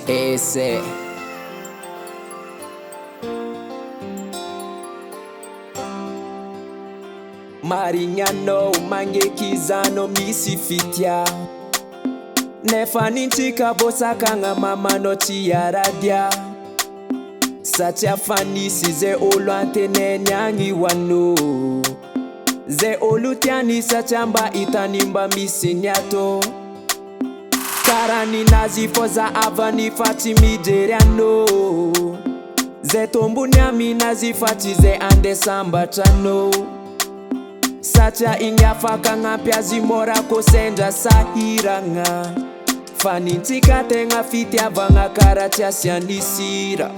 Ese. Marigny anao magneky izanao misy fitia. Nefa nintsika voasakagna mamanao tsy hiaradia. Satria fa nisy zay olo antenainy agny ho anao. Zay olo tiany satria mba hitany mba misy ny atao. Karaha ninazy fô zahavany fa tsy mijery anao. Zay tombony aminazy fa tsy zay andeha sambatra anao. Satria igny afaka agnampy azy mora kô sendra sahiragna. Fa nintsika tegna fitiavagna karaha tsy asiany sira.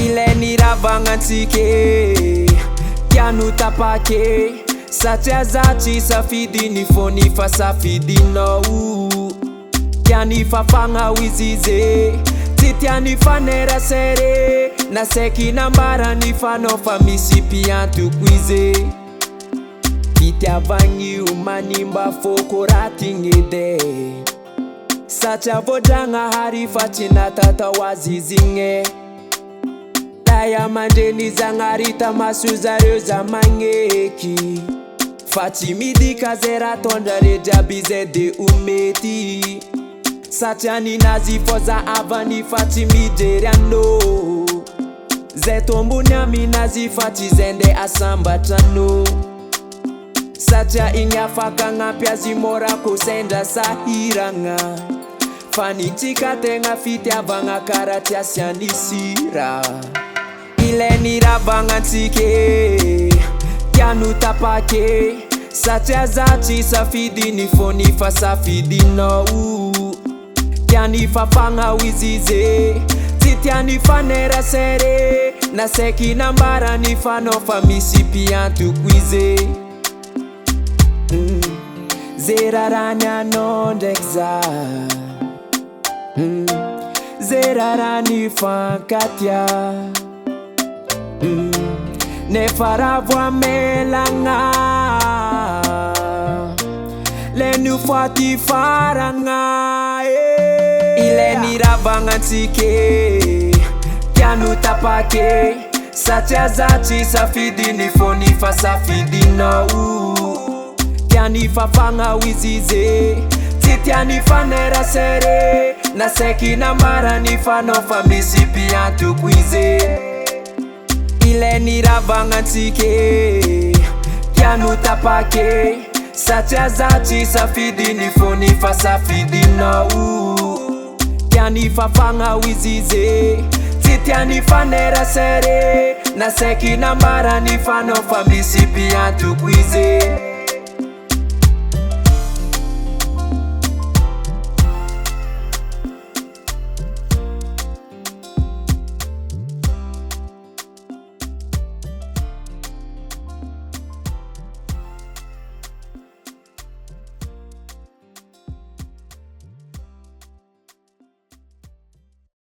Ilay niravagna antsika e, tiany ho tapaka e. Satria za tsy safidy ny fony fa safidinao. Tiany fafagna ho izy izy e, tsy tiany fanerasera e. Nasaiky nambarany fanao fa misy mpiantoko izy e. Fitiavagna io manimba fôko raha tigny edy e. Satria voadragnahary fa tsy natatao azy izy igny e. Ray aman-dreny Zagnahary tamaso zareo za magneky. Fa tsy midika zay raha ataondrare jiaby zay de ho mety. Satria ninazy fô zahavany fa tsy mijery anao. Zay tombony aminazy fa tsy zay ndeha asambatra anao. Satria igny afaka agnampy azy mora kô sendra sahiragna. Fa nintsika tegna fitiavagna karaha tsy asiany sira. Ilay niravagna antsika e, tiany ho tapaka e. Satria za tsy safidy ny fony fa safidinao. Tiany fafagna ho izy izy e, tsy tiany fanerasera e. Nasaiky nambarany fanao fa misy mpiantoko izy e. Ze rarany anao ndraiky za. Ze rarany fankatia. Nefa raha voamelagna le nofoaty faragna e. Ilay niravagna antsika e, tiany ho tapaka e. Satria za tsy safidy ny fony fa safidinao. Tiany fafagna ho izy izy e, tsy tiany fanerasera e. Nasaiky nambarany fanao fa misy mpiantoko izy e. Ilay niravagna antsika e, tiany ho tapaka e. Satria za tsy safidy ny fony fa safidinao. Tiany fafagna ho izy izy e, tsy tiany fanerasera e. Nasaiky nambarany fanao fa misy mpiantoko izy e.